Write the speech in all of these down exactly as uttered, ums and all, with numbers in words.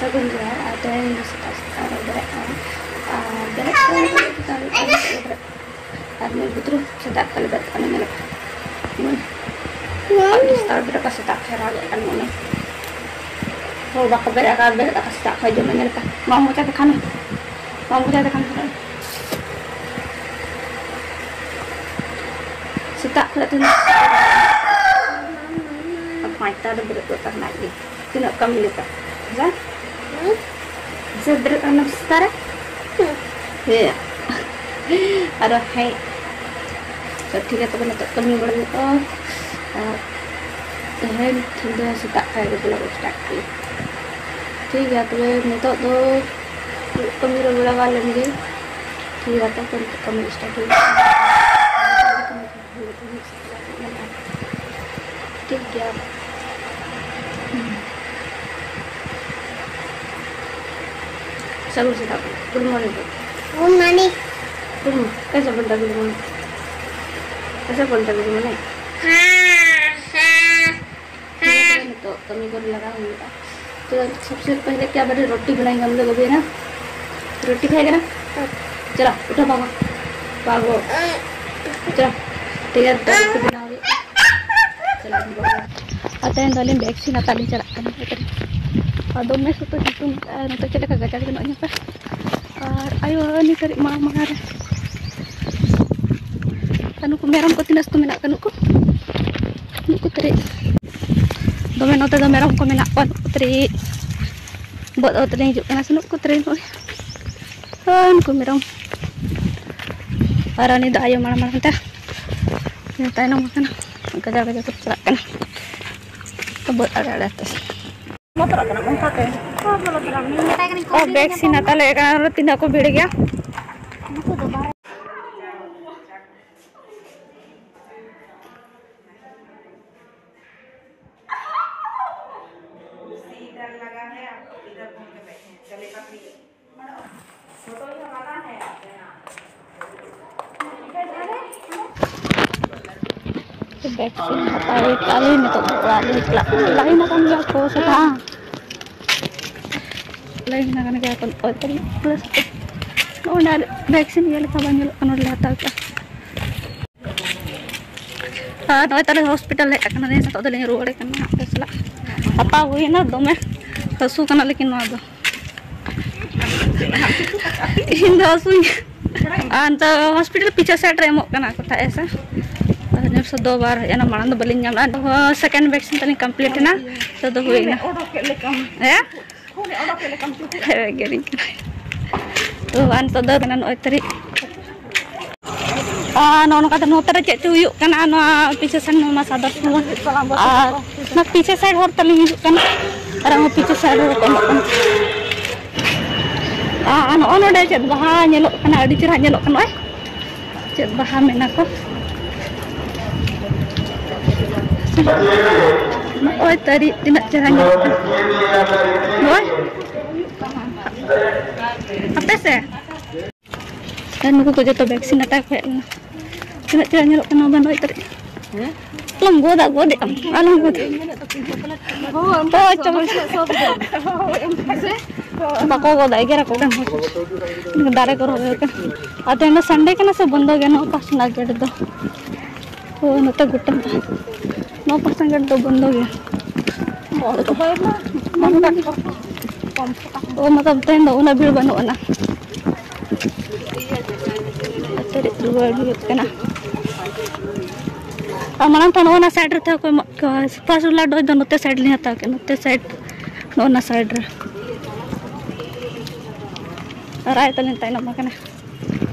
ᱥᱟᱹᱜᱩᱱ ᱡᱚᱦᱟᱨ᱾ ᱟᱨ ᱛᱮᱦᱮᱧ ᱫᱚ ᱥᱮᱛᱟᱜ ᱥᱮᱛᱟᱜ ᱨᱮ ᱵᱮᱨᱮᱫ ᱠᱟᱱᱟ᱾ ᱟᱨ ᱵᱮᱨᱮᱫ ᱠᱟᱛᱮ ᱱᱤᱛᱚᱜ ᱫᱚ ᱟᱨ ᱢᱤᱫ ᱜᱤᱫᱽᱨᱟᱹ ᱥᱮᱛᱟᱜ ᱠᱷᱚᱱ ᱵᱮᱨᱮᱫ ᱠᱟᱱᱟ, ᱧᱮᱞ ᱯᱮ᱾ ᱦᱩᱸ᱾ ᱟᱹᱰᱤ ᱥᱮᱛᱟᱜ ᱨᱮ ᱵᱮᱨᱮᱫ ᱠᱟᱱᱟ, ᱥᱮᱛᱟᱜ ᱠᱷᱚᱱ ᱨᱟᱜ ᱮᱫ ᱠᱟᱱᱟ ᱩᱱᱤ᱾ ᱦᱚᱲ ᱵᱟᱠᱚ ᱵᱮᱨᱮᱫ ᱟᱠᱟᱫ, ᱵᱮᱨᱮᱫ ᱟᱠᱟᱫ ᱥᱮᱛᱟᱜ ᱠᱷᱚᱱ ᱡᱚᱢᱟ, ᱧᱮᱞ ᱯᱮ᱾ ᱢᱟ ᱢᱚᱪᱟ ᱫᱮᱠᱷᱟᱣ ᱢᱮ᱾ ᱢᱟ ᱢᱚᱪᱟ ᱫᱮᱠᱷᱟᱣ ᱢᱮ᱾ ᱥᱮᱛᱟᱜ ᱠᱷᱚᱱ ᱛᱮᱦᱮᱧ ᱯᱟᱸᱪᱴᱟ ᱨᱮ ᱵᱮᱨᱮᱫ ᱜᱚᱫ ᱠᱟᱱᱟ ᱟᱡ ᱜᱮ᱾ ᱛᱤᱱᱟᱹᱜ ᱠᱟᱹᱢᱤ ᱞᱮᱠᱟ, ᱦᱮᱸᱥᱮ? ᱦᱩᱸ? ᱥᱮ ᱵᱮᱨᱮᱫ ᱠᱟᱱᱟ ᱥᱮᱛᱟᱜ ᱨᱮ? ᱦᱩᱸ᱾ ᱦᱮᱸ᱾ ᱟᱨᱚ ᱦᱮᱡ᱾ ᱛᱚ, ᱴᱷᱤᱠ ᱜᱮᱭᱟ, ᱛᱚᱵᱮ ᱱᱤᱛᱚᱜ ᱠᱟᱹᱢᱤ ᱵᱟᱲᱟ ᱦᱩᱭᱩᱜᱼᱟ᱾ ᱟᱨ ᱛᱮᱦᱮᱧ ᱴᱷᱤᱠ ᱫᱚ ᱥᱮᱛᱟᱜ ᱠᱷᱚᱱ ᱜᱮ vlog start ᱠᱮᱫ᱾ ᱴᱷᱤᱠ ᱜᱮᱭᱟ, ᱛᱚᱵᱮ ᱱᱤᱛᱚᱜ ᱫᱚ ᱠᱟᱹᱢᱤ ᱨᱮ ᱞᱟᱜᱟᱣ ᱞᱮᱱ ᱜᱮ᱾ ᱴᱷᱤᱠ ᱜᱮᱭᱟ, ᱛᱚᱵᱮ ᱱᱤᱛᱚᱜ ᱠᱟᱹᱢᱤ start ᱦᱩᱭᱩᱜᱼᱟ᱾ ᱴᱷᱤᱠ ᱜᱮᱭᱟ᱾ ᱥᱟᱹᱜᱩᱱ ᱥᱮᱛᱟᱜ᱾ Good morning. Good morning. Good morning. कैसे बोलता good morning? कैसे बोलता good morning? हाँ, हाँ, हाँ। ᱱᱤᱛᱚᱜ ᱠᱟᱹᱢᱤ ᱠᱚᱨᱮ ᱞᱟᱜᱟᱣ ᱦᱩᱭᱩᱜᱼᱟ᱾ तो सबसे पहले क्या बने, रोटी बनाएंगे हम लोग अभी, है ना? रोटी खाएगा ना? चलो, उठो भागो। भागो। चलो। ठीक है, तो रोटी बनाओ अभी। चलो, हम लोग। ᱟᱨ ᱛᱮᱦᱮᱧ ᱫᱚ ᱟᱹᱞᱤᱧ vaccine ᱦᱟᱛᱟᱣ ᱞᱤᱧ ᱪᱟᱞᱟᱜ ᱠᱟᱱᱟ᱾ ᱟᱨ ᱫᱚᱢᱮ ᱥᱚᱠᱛᱚ ᱥᱤᱛᱩᱝ ᱠᱟᱜᱼᱟᱭ, ᱱᱚᱛᱮ ᱪᱮᱫ ᱞᱮᱠᱟ ᱜᱟᱡᱟᱲ ᱜᱮ ᱱᱚᱜᱼᱚᱭ ᱧᱮᱞ ᱯᱮ᱾ ᱟᱨ ᱟᱭᱳ ᱱᱤᱛ ᱫᱷᱟᱹᱨᱤᱡ ᱢᱟᱲᱟᱝ ᱢᱟᱲᱟᱝ ᱨᱮ᱾ ᱟᱨ ᱱᱩᱠᱩ ᱢᱮᱨᱚᱢ ᱠᱚ ᱛᱤᱱᱟᱹᱜ ᱥᱚᱠᱛᱚ ᱢᱮᱱᱟᱜ ᱠᱚᱣᱟ, ᱱᱩᱠᱩ, ᱱᱩᱠᱩ ᱛᱟᱹᱨᱤᱡ᱾ ᱫᱚᱢᱮ ᱱᱚᱛᱮ ᱫᱚ ᱢᱮᱨᱚᱢ ᱠᱚ ᱢᱮᱱᱟᱜ ᱠᱚᱣᱟ, ᱱᱩᱠᱩ ᱛᱟᱹᱨᱤᱡ᱾ ᱵᱚᱫ ᱚᱛ ᱞᱤᱧ ᱦᱤᱡᱩᱜ ᱠᱟᱱᱟ, ᱥᱮ ᱱᱩᱠᱩ ᱛᱟᱹᱨᱤᱡ ᱱᱚᱜᱼᱚᱭ᱾ ᱦᱳᱭ, ᱱᱩᱠᱩ ᱢᱮᱨᱚᱢ᱾ ᱟᱨ ᱩᱱᱤ ᱫᱚ ᱟᱭᱳ ᱢᱟᱲᱟᱝ ᱢᱟᱲᱟᱝ ᱛᱮ ᱛᱟᱭᱱᱚᱢ ᱟᱠᱟᱱᱟ, ᱜᱟᱡᱟᱲ ᱜᱟᱡᱟᱲ ᱛᱮ ᱪᱟᱞᱟᱜ ᱠᱟᱱᱟ᱾ ᱵᱟᱹᱫᱽ ᱟᱲᱮ ᱟᱲᱮ ᱛᱮ᱾ ᱵᱚᱛᱚᱨᱚᱜ ᱠᱟᱱᱟ ᱚᱱᱠᱟ ᱛᱮ᱾ ᱚᱠᱚᱭ ᱵᱚᱞᱚ ᱛᱚᱨᱟ? ᱩᱱᱤ ᱢᱮᱛᱟᱭ ᱠᱟᱹᱱᱟᱹᱧ, ᱠᱚᱢ ᱚ, ᱵᱷᱤᱲ ᱵᱮᱜᱽ ᱜᱮᱭᱟ ᱥᱤᱱ ᱠᱚᱢ᱾ ᱦᱟᱛᱟᱣ ᱞᱮ ᱦᱮᱡ ᱠᱟᱱᱟ, ᱟᱨᱚ ᱛᱤᱱᱟᱹᱜ ᱠᱚ ᱵᱷᱤᱲ ᱜᱮᱭᱟ᱾ ᱱᱩᱠᱩ ᱫᱚ ᱵᱟᱨ- इधर लगा है, आपको इधर घूम के बैठे हैं। चले पकड़िए। फोटो ही हमारा है, आप यहाँ। ᱵᱮᱜᱽ ᱥᱤᱱ ᱦᱟᱛᱟᱣ ᱦᱩᱭ ᱠᱟᱜᱼᱟ ᱞᱤᱧ, ᱱᱤᱛᱚᱜ ᱫᱚ ᱚᱲᱟᱜ ᱞᱤᱧ ᱪᱟᱞᱟᱜ ᱠᱟᱱᱟ᱾ ᱞᱟᱭᱤᱱ ᱟᱠᱟᱱ ᱜᱮᱭᱟ ᱠᱚ ᱥᱮᱛᱟ᱾ ᱞᱟᱭᱤᱱ ᱟᱠᱟᱱ ᱜᱮᱭᱟ ᱠᱚ, ᱱᱚᱜᱼᱚᱭ ᱛᱟᱞᱮ ᱯᱞᱟᱥ᱾ ᱱᱚᱜᱼᱚᱭ ᱱᱟ ᱵᱷᱮᱠᱥᱤᱱ ᱤᱭᱟᱹ ᱞᱮᱠᱟ ᱵᱟᱝ ᱧᱮᱞᱚᱜ ᱠᱟᱱᱟ, ᱱᱚᱰᱮ ᱞᱮ ᱦᱟᱛᱟᱣ ᱠᱮᱜᱼᱟ᱾ ᱟᱨ ᱱᱚᱜᱼᱚᱭ ᱛᱟᱞᱮ ᱦᱚᱥᱯᱤᱴᱟᱞ ᱦᱮᱡ ᱟᱠᱟᱱᱟ, ᱱᱤᱛᱚᱜ ᱫᱚᱞᱤᱧ ᱨᱩᱣᱟᱹᱲ ᱠᱟᱱᱟ ᱟᱯᱮ ᱥᱟᱞᱟᱜ᱾ ᱦᱟᱛᱟᱣ ᱦᱩᱭᱱᱟ, ᱫᱚᱢᱮ ᱦᱟᱹᱥᱩ ᱠᱟᱱᱟ, ᱞᱮᱠᱤᱱ ᱱᱚᱣᱟ ᱫᱚ ᱤᱧ ᱫᱚ ᱦᱟᱹᱥᱩᱧ᱾ ᱟᱨ ᱱᱤᱛᱚᱜ ᱦᱚᱥᱯᱤᱴᱟᱞ ᱯᱤᱪᱷᱟᱹ ᱥᱟᱭᱤᱰ ᱨᱮ ᱮᱢᱚᱜ ᱠᱟᱱᱟ ᱠᱚ ᱛᱟᱦᱮᱸ ᱥᱮ᱾ ᱟᱨ ᱱᱮᱨᱥ ᱫᱚ ᱵᱟᱨ ᱦᱮᱡ ᱮᱱᱟ, ᱢᱟᱲᱟᱝ ᱫᱚ ᱵᱟᱹᱞᱤᱧ ᱧᱟᱢ ᱞᱮᱫᱟ᱾ ᱥᱮᱠᱮᱱᱰ ᱵᱷᱮᱠᱥᱤᱱ ᱛᱟᱹᱞᱤᱧ ᱠᱚᱢᱯᱞᱤᱴ ᱮᱱᱟ, ᱱᱤᱛᱚᱜ ᱫᱚ ᱦᱩᱭᱱᱟ᱾ ᱦᱮᱸ? ᱦᱮᱸ, ᱮᱜᱮᱨᱤᱧ ᱠᱟᱱᱟᱭ᱾ ᱛᱚ, ᱟᱨ ᱱᱤᱛᱚᱜ ᱫᱚ ᱠᱟᱱᱟ ᱱᱚᱜᱼᱚᱭ ᱛᱟᱹᱨᱤᱠᱷ᱾ ᱟᱨ ᱱᱚᱜᱼᱚ ᱱᱚᱝᱠᱟ ᱛᱮ ᱱᱚᱛᱮ ᱨᱮ ᱪᱮᱫ ᱪᱚ ᱦᱩᱭᱩᱜ ᱠᱟᱱᱟ, ᱱᱚᱣᱟ ᱯᱤᱪᱷᱮ ᱥᱮᱱ ᱱᱚᱣᱟ ᱥᱟᱫᱚᱨ ᱥᱩᱨ᱾ ᱟᱨ ᱚᱱᱟ ᱯᱤᱪᱷᱮ ᱥᱟᱭᱤᱰ ᱦᱚᱨ ᱛᱟᱞᱤᱧ ᱦᱤᱡᱩᱜ ᱠᱟᱱᱟ, ᱟᱨ ᱟᱨᱦᱚᱸ ᱯᱤᱪᱷᱮ ᱥᱟᱭᱤᱰ ᱦᱚᱨ ᱠᱚ ᱮᱢᱚᱜ ᱠᱟᱱᱟ᱾ ᱟᱨ ᱱᱚᱜᱼᱚ ᱱᱚᱰᱮ ᱪᱮᱫ ᱵᱟᱦᱟ ᱧᱮᱞᱚᱜ ᱠᱟᱱᱟ, ᱟᱹᱰᱤ ᱪᱮᱦᱨᱟ ᱧᱮᱞᱚᱜ ᱠᱟᱱᱟ᱾ ᱱᱚᱜᱼᱚᱭ ᱪᱮᱫ ᱵᱟᱦᱟ ᱢᱮᱱᱟ ᱠᱚ, ᱱᱚᱜᱼᱚᱭ ᱛᱟᱹᱨᱤ ᱛᱤᱱᱟᱹᱜ ᱪᱮᱦᱨᱟ ᱧᱮᱞᱚᱜ ᱠᱟᱱᱟ᱾ ᱱᱚᱜᱼᱚᱭ ᱟᱯᱮ ᱥᱮ? ᱟᱨ ᱱᱩᱠᱩ ᱠᱚ ᱡᱚᱛᱚ ᱵᱷᱮᱠᱥᱤᱱ ᱦᱟᱛᱟᱣ ᱠᱚ ᱦᱮᱡ ᱞᱮᱱᱟ᱾ ᱛᱤᱱᱟᱹᱜ ᱪᱮᱦᱨᱟ ᱧᱮᱞᱚᱜ ᱠᱟᱱᱟ ᱵᱟᱱᱩᱭ ᱛᱟᱹᱨᱤ᱾ ᱟᱞᱚᱢ ᱜᱚᱫᱟ, ᱜᱚᱫ ᱮᱫ ᱟᱢ, ᱟᱞᱚᱢ ᱜᱚᱫᱟ᱾ ᱦᱳᱭ, ᱪᱚᱞᱚ᱾ ᱵᱟᱠᱚ ᱜᱚᱫᱟ, ᱮᱜᱮᱨ ᱟᱠᱚ ᱠᱟᱱᱟ᱾ ᱫᱟᱨᱮ ᱠᱚ ᱨᱚᱦᱚᱭ ᱠᱟᱱᱟ᱾ ᱟᱨ ᱛᱮᱦᱮᱧ ᱫᱚ ᱥᱟᱱᱰᱮ ᱠᱟᱱᱟ ᱥᱮ, ᱵᱚᱱᱫᱚ ᱜᱮᱭᱟ ᱱᱚᱣᱟ ᱯᱟᱥᱱᱟ ᱜᱮᱴ ᱫᱚ᱾ ᱦᱳᱭ, ᱱᱚᱛᱮ ᱜᱚᱴᱟ ᱱᱚᱣᱟ ᱯᱟᱥᱱᱟ ᱜᱮᱴ ᱫᱚ ᱵᱚᱱᱫᱚ ᱜᱮᱭᱟ᱾ ᱦᱚᱲ ᱫᱚ ᱵᱟᱭ ᱮᱢᱟ, ᱵᱟᱝ ᱠᱟᱜ ᱠᱚ᱾ ᱳ, ᱢᱚᱛᱞᱚᱵ ᱛᱮᱦᱮᱧ ᱫᱚ ᱩᱱᱟᱹᱜ ᱵᱷᱤᱲ ᱵᱟᱹᱱᱩᱜ ᱟᱱᱟ᱾ ᱱᱚᱛᱮ ᱨᱮ ᱨᱩᱣᱟᱹᱲ ᱦᱩᱭᱩᱜ ᱠᱟᱱᱟ᱾ ᱟᱨ ᱢᱟᱲᱟᱝ ᱛᱮ ᱱᱚᱜᱼᱚ ᱱᱟ ᱥᱟᱭᱤᱰ ᱨᱮ ᱛᱟᱦᱮᱸ ᱠᱚ ᱮᱢᱚᱜ ᱠᱚᱣᱟ᱾ ᱯᱷᱟᱥᱴ ᱵᱟᱞᱟ ᱰᱳᱡᱽ ᱫᱚ ᱱᱚᱛᱮ ᱥᱟᱭᱤᱰ ᱞᱤᱧ ᱦᱟᱛᱟᱣ ᱠᱮᱫ, ᱱᱚᱛᱮ ᱥᱟᱭᱤᱰ, ᱱᱚᱜᱼᱚ ᱱᱟ ᱥᱟᱭᱤᱰ ᱨᱮ᱾ ᱟᱨ ᱟᱭ ᱛᱟᱞᱤᱧ ᱛᱟᱭᱱᱚᱢ ᱟᱠᱟᱱᱟ᱾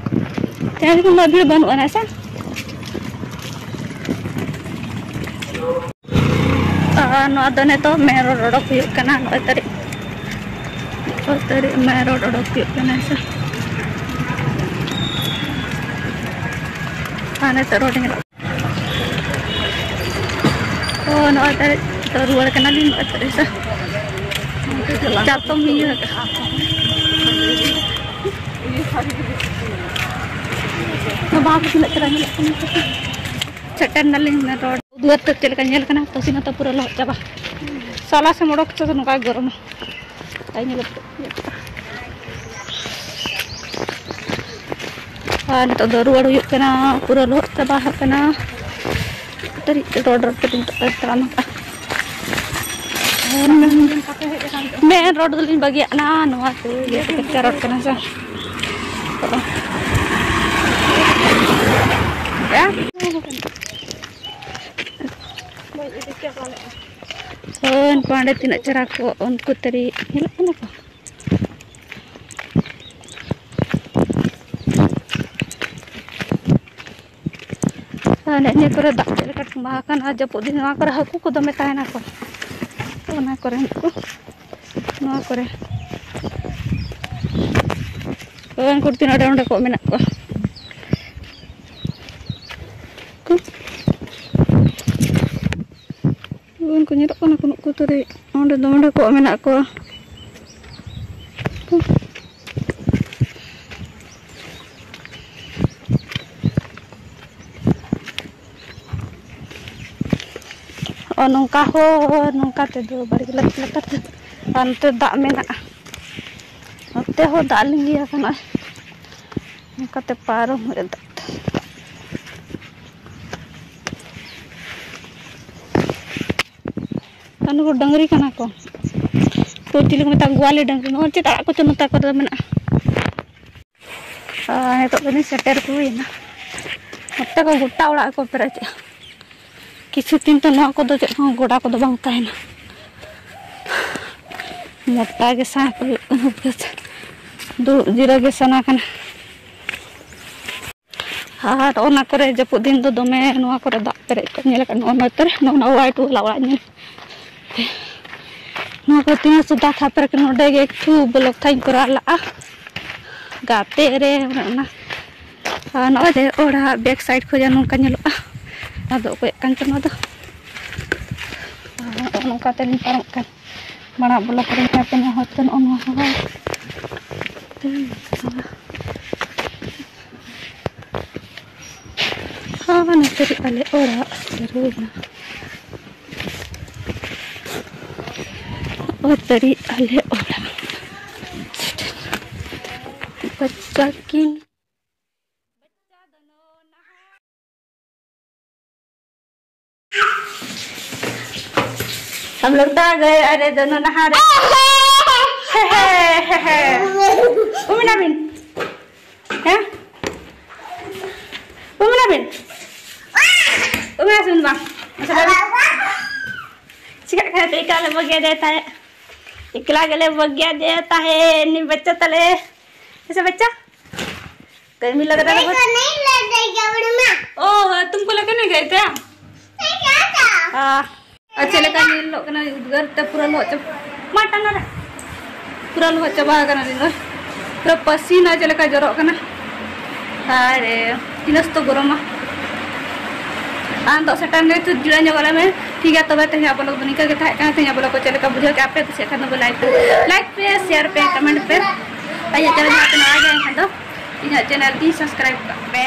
ᱛᱮᱦᱮᱧ ᱫᱚ ᱩᱱᱟᱹᱜ ᱵᱷᱤᱲ ᱵᱟᱹᱱᱩᱜᱼᱟ, ᱦᱮᱸ ᱥᱮ? ᱟᱨ ᱱᱚᱣᱟ ᱫᱚ ᱱᱤᱛᱚᱜ ᱢᱮᱱ ᱨᱳᱰ ᱚᱰᱚᱠ ᱦᱩᱭᱩᱜ ᱠᱟᱱᱟ, ᱱᱚᱜᱼᱚᱭ ᱛᱟᱹᱨᱤ, ᱱᱚᱜᱼᱚᱭ ᱛᱟᱹᱨᱤ ᱢᱮᱱ ᱨᱳᱰ ᱚᱰᱚᱠ ᱦᱩᱭᱩᱜ ᱠᱟᱱᱟ, ᱦᱮᱸ ᱥᱮ? ᱟᱨ ᱱᱤᱛᱚᱜ ᱨᱳᱰ ᱧᱮᱞᱚᱜ᱾ ᱳ, ᱱᱚᱜᱼᱚᱭ ᱛᱟᱹᱨᱤ ᱱᱤᱛᱚᱜ ᱨᱩᱣᱟᱹᱲ ᱠᱟᱱᱟᱞᱤᱧ, ᱱᱚᱜᱼᱚᱭ ᱛᱟᱹᱨᱤ ᱥᱮ ᱪᱟᱛᱚᱢ ᱤᱭᱟᱹ ᱟᱠᱟᱫᱼᱟ᱾ ᱵᱟᱦᱟ ᱠᱚ ᱛᱤᱱᱟᱹᱜ ᱪᱮᱦᱨᱟ ᱧᱮᱞᱚᱜ ᱠᱟᱱᱟ᱾ ᱥᱮᱴᱮᱨ ᱱᱟᱞᱤᱧ ᱢᱮᱱ ᱨᱳᱰ᱾ ᱩᱫᱩᱜ ᱟᱛᱮ ᱪᱮᱫ ᱞᱮᱠᱟ ᱧᱮᱞ ᱠᱟᱱᱟ, ᱯᱟᱹᱥᱤᱱ ᱟᱛᱮ ᱯᱩᱨᱟᱹ ᱞᱚᱦᱚᱫ ᱪᱟᱵᱟ᱾ ᱥᱟᱞᱟ ᱥᱮᱢ ᱚᱰᱚᱠ ᱦᱚᱪᱚ ᱱᱚᱝᱠᱟ ᱜᱚᱨᱚᱢᱟ᱾ ᱧᱮᱞᱚᱜ ᱠᱟᱱᱟ᱾ ᱟᱨ ᱱᱤᱛᱚᱜ ᱫᱚ ᱨᱩᱣᱟᱹᱲ ᱦᱩᱭᱩᱜ ᱠᱟᱱᱟ, ᱯᱩᱨᱟᱹ ᱞᱚᱦᱚᱫ ᱪᱟᱵᱟ ᱟᱠᱟᱱᱟ᱾ ᱠᱟᱹᱴᱤᱡ ᱨᱚᱰ ᱨᱚᱰ ᱛᱮ ᱱᱤᱛᱚᱜ ᱞᱮ ᱛᱟᱲᱟᱢ ᱟᱠᱟᱫᱼᱟ᱾ ᱢᱮᱱ ᱨᱳᱰ ᱫᱚᱞᱤᱧ ᱵᱟᱹᱜᱤᱭᱟᱜ ᱠᱟᱱᱟ, ᱱᱚᱣᱟ ᱠᱚ ᱤᱭᱟᱹ ᱠᱚ ᱠᱟᱪᱟ ᱨᱳᱰ ᱠᱟᱱᱟ ᱥᱮ᱾ ᱦᱳᱭ, ᱯᱟᱸᱰᱮ ᱛᱤᱱᱟᱹᱜ ᱪᱮᱦᱨᱟ ᱠᱚ ᱩᱱᱠᱩ ᱛᱟᱹᱨᱤ ᱧᱮᱞᱚᱜ ᱠᱟᱱᱟ ᱠᱚ᱾ ᱟᱨ ᱱᱮᱜᱼᱮ ᱱᱤᱭᱟᱹ ᱠᱚᱨᱮ ᱫᱟᱜ ᱪᱮᱫ ᱞᱮᱠᱟ ᱛᱚᱸᱵᱟ ᱟᱠᱟᱱᱟ, ᱟᱨ ᱡᱟᱹᱯᱩᱫ ᱫᱤᱱ ᱱᱚᱣᱟ ᱠᱚᱨᱮ ᱦᱟᱹᱠᱩ ᱠᱚ ᱫᱚᱢᱮ ᱛᱟᱦᱮᱱᱟ ᱠᱚ᱾ ᱚᱱᱟ ᱠᱚᱨᱮ ᱦᱟᱹᱠᱩ, ᱱᱚᱣᱟ ᱠᱚᱨᱮ᱾ ᱩᱱᱠᱩ ᱛᱤᱱᱟᱹᱜ ᱚᱸᱰᱮ ᱠᱚ ᱢᱮᱱᱟᱜ ᱠᱚᱣᱟ᱾ ᱩᱱᱠᱩ ᱧᱮᱞᱚᱜ ᱠᱟᱱᱟ ᱠᱚ, ᱱᱩᱠᱩ ᱛᱟᱹᱨᱤ ᱚᱸᱰᱮ ᱫᱚ, ᱚᱸᱰᱮ ᱠᱚ ᱢᱮᱱᱟᱜ ᱠᱚᱣᱟ᱾ ᱱᱚᱜᱼᱚ ᱱᱚᱝᱠᱟ ᱦᱚᱨ, ᱱᱚᱝᱠᱟ ᱛᱮᱫᱚ ᱵᱟᱲᱜᱮ ᱞᱟᱛᱟᱨ ᱞᱟᱛᱟᱨ ᱛᱮ, ᱟᱨ ᱱᱚᱛᱮ ᱫᱟᱜ ᱢᱮᱱᱟᱜᱼᱟ, ᱱᱚᱛᱮ ᱦᱚᱸ ᱫᱟᱜ ᱞᱤᱸᱜᱤ ᱟᱠᱟᱱᱟ᱾ ᱱᱚᱝᱠᱟᱛᱮ ᱯᱟᱨᱚᱢ ᱦᱩᱭᱩᱜᱼᱟ ᱫᱟᱜ ᱛᱮ᱾ ᱟᱨ ᱱᱩᱠᱩ ᱰᱟᱹᱝᱨᱤ ᱠᱟᱱᱟ ᱠᱚ, ᱛᱚ ᱪᱤᱞᱤ ᱠᱚ ᱢᱮᱛᱟ ᱠᱚᱣᱟ? ᱜᱳᱣᱟᱞᱤ ᱰᱟᱹᱝᱨᱤ᱾ ᱱᱚᱜᱼᱚᱭ ᱪᱮᱫ ᱟᱲᱟᱜ ᱠᱚᱪᱚ ᱱᱚᱛᱮ ᱠᱚᱨᱮ ᱫᱚ ᱢᱮᱱᱟᱜᱼᱟ᱾ ᱟᱨ ᱱᱤᱛᱚᱜ ᱫᱚᱞᱤᱧ ᱥᱮᱴᱮᱨ ᱦᱩᱭᱱᱟ᱾ ᱱᱚᱛᱮ ᱠᱚ ᱜᱚᱴᱟ ᱚᱲᱟᱜ ᱠᱚ ᱯᱮᱨᱮᱡ ᱠᱮᱜᱼᱟ᱾ ᱠᱤᱪᱷᱩ ᱫᱤᱱ ᱫᱚ ᱱᱚᱣᱟ ᱠᱚᱫᱚ ᱪᱮᱫ ᱦᱚᱸ ᱜᱚᱰᱟ ᱠᱚᱫᱚ ᱵᱟᱝ ᱛᱟᱦᱮᱱᱟ᱾ ᱢᱚᱴᱟ ᱜᱮ ᱥᱟᱦ ᱠᱚ ᱦᱩᱭᱩᱜ ᱠᱟᱱᱟ, ᱵᱮᱥ ᱫᱩᱲᱩᱵ ᱡᱤᱨᱟᱹᱣ ᱜᱮ ᱥᱟᱱᱟ ᱠᱟᱱᱟ᱾ ᱟᱨ ᱚᱱᱟ ᱠᱚᱨᱮ ᱡᱟᱹᱯᱩᱫ ᱫᱤᱱ ᱫᱚ ᱫᱚᱢᱮ ᱱᱚᱣᱟ ᱠᱚᱨᱮ ᱫᱟᱜ ᱯᱮᱨᱮᱡ ᱠᱚ ᱧᱮᱞ ᱟᱠᱟᱫ᱾ ᱱᱚᱜᱼᱚ ᱱᱚᱛᱮ ᱨᱮ, ᱱᱚᱜᱼᱚ ᱱᱚᱣᱟ white ᱵᱟᱞᱟ ᱚᱲᱟᱜ ᱧᱮᱞ ᱯᱮ᱾ ᱱᱚᱣᱟ ᱠᱚᱨᱮ ᱛᱤᱱᱟᱹᱜ ᱥᱩᱫᱷᱟ ᱠᱷᱟᱯ ᱯᱮᱨᱮᱡ ᱠᱟᱱᱟ᱾ ᱱᱚᱰᱮ ᱜᱮ ᱮᱠᱴᱩ vlog ᱛᱷᱟᱧ ᱠᱚᱨᱟᱣ ᱞᱟᱜᱼᱟ, ᱜᱟᱛᱮ ᱨᱮ ᱚᱱᱮ ᱚᱱᱟ᱾ ᱟᱨ ᱱᱚᱜᱼᱚᱭ ᱡᱮ ᱚᱲᱟᱜ back side ᱠᱷᱚᱱ ᱱᱚᱝᱠᱟ ᱧᱮᱞᱚᱜᱼᱟ᱾ ᱟᱫᱚ ᱚᱠᱚᱭᱟᱜ ᱠᱟᱱ ᱪᱚ ᱱᱚᱣᱟ ᱫᱚ? ᱟᱨ ᱱᱚᱜᱼᱚ ᱱᱚᱝᱠᱟ ᱛᱮᱞᱤᱧ ᱯᱟᱨᱚᱢᱚᱜ ᱠᱟᱱ᱾ ᱢᱟᱲᱟᱝ vlog ᱨᱮ ᱧᱮᱞ ᱯᱮ, ᱱᱚᱣᱟ ᱦᱚᱭᱛᱳ ᱱᱚᱜᱼᱚ ᱱᱚᱣᱟ ᱦᱚᱸ᱾ ᱟᱨ ᱱᱚᱛᱮ ᱨᱮ ᱟᱞᱮ ᱚᱲᱟᱜ ᱥᱮᱴᱮᱨ ᱦᱩᱭᱱᱟ᱾ ᱱᱚᱜᱼᱚᱭ ᱛᱟᱹᱨᱤ ᱟᱞᱮ ᱚᱲᱟᱜ᱾ ᱵᱟᱪᱪᱟ ᱠᱤᱱ। हम लोग तो आ गए। अरे दोनों नहा रहे। ᱩᱢᱤᱱᱟ ᱵᱤᱱ? ᱦᱮᱸ? ᱩᱢᱤᱱᱟ ᱵᱤᱱ? ᱩᱢᱤᱱᱟ ᱥᱩᱱ ᱵᱟᱝ? ᱪᱤᱠᱟᱹᱜ ᱠᱟᱱᱟ ᱛᱮ ᱮᱠᱞᱟ ᱞᱮ ᱵᱟᱹᱜᱤᱭᱟᱫᱮ ᱛᱟᱦᱮᱸᱫ᱾ ᱮᱠᱞᱟ ᱜᱮᱞᱮ ᱵᱟᱹᱜᱤᱭᱟᱫᱮ ᱛᱟᱦᱮᱸᱫ ᱩᱱᱤ ᱵᱟᱪᱪᱟ ᱛᱟᱞᱮ᱾ ᱦᱮᱸ ᱥᱮ ᱵᱟᱪᱪᱟ? गर्मी लग रहा है बहुत। नहीं लग रही है, बड़ी माँ। ओह, तुमको लगे नहीं गए थे? नहीं गया था। हाँ। ᱟᱨ ᱪᱮᱫ ᱞᱮᱠᱟ ᱧᱮᱞᱚᱜ ᱠᱟᱱᱟ, ᱩᱫᱽᱜᱟᱹᱨ ᱛᱮ ᱯᱩᱨᱟᱹ ᱞᱚᱦᱚᱫ ᱪᱟᱵᱟ, ᱢᱟ ᱴᱟᱱᱟ ᱨᱮ᱾ ᱯᱩᱨᱟᱹ ᱞᱚᱦᱚᱫ ᱪᱟᱵᱟ ᱟᱠᱟᱱᱟ ᱞᱤᱧ ᱫᱚ᱾ ᱯᱩᱨᱟᱹ ᱯᱟᱹᱥᱤᱱᱟ ᱪᱮᱫ ᱞᱮᱠᱟ ᱡᱚᱨᱚᱜ ᱠᱟᱱᱟ᱾ ᱟᱨ, ᱮ, ᱛᱤᱱᱟᱹᱜ ᱥᱚᱠᱛᱚ ᱜᱚᱨᱚᱢᱟ᱾ ᱟᱨ ᱱᱤᱛᱚᱜ ᱥᱮᱴᱮᱨ ᱱᱟᱹᱧ, ᱛᱚ ᱡᱩᱲᱟᱹ ᱧᱚᱜ ᱟᱞᱮ ᱢᱮ᱾ ᱴᱷᱤᱠ ᱜᱮᱭᱟ, ᱛᱚᱵᱮ ᱛᱮᱦᱮᱧᱟᱜ vlog ᱫᱚ ᱱᱤᱝᱠᱟᱹ ᱜᱮ ᱛᱟᱦᱮᱸ ᱠᱟᱱᱟ᱾ ᱛᱮᱦᱮᱧᱟᱜ vlog ᱠᱚ ᱪᱮᱫ ᱞᱮᱠᱟ ᱵᱩᱡᱷᱟᱹᱣ ᱠᱮᱫᱼᱟ ᱯᱮ? ᱠᱩᱥᱤᱭᱟᱜ ᱠᱷᱟᱱ ᱫᱚ like, like ᱯᱮ, share ᱯᱮ, comment ᱯᱮ᱾ ᱟᱨ ᱤᱧᱟᱹᱜ channel ᱡᱟᱦᱟᱸ ᱛᱤᱱᱟᱹᱜ ᱟᱭ ᱜᱮ ᱮᱱᱠᱷᱟᱱ ᱫᱚ ᱤᱧᱟᱹᱜ channel ᱛᱤᱧ subscribe ᱠᱟᱜ ᱯᱮ᱾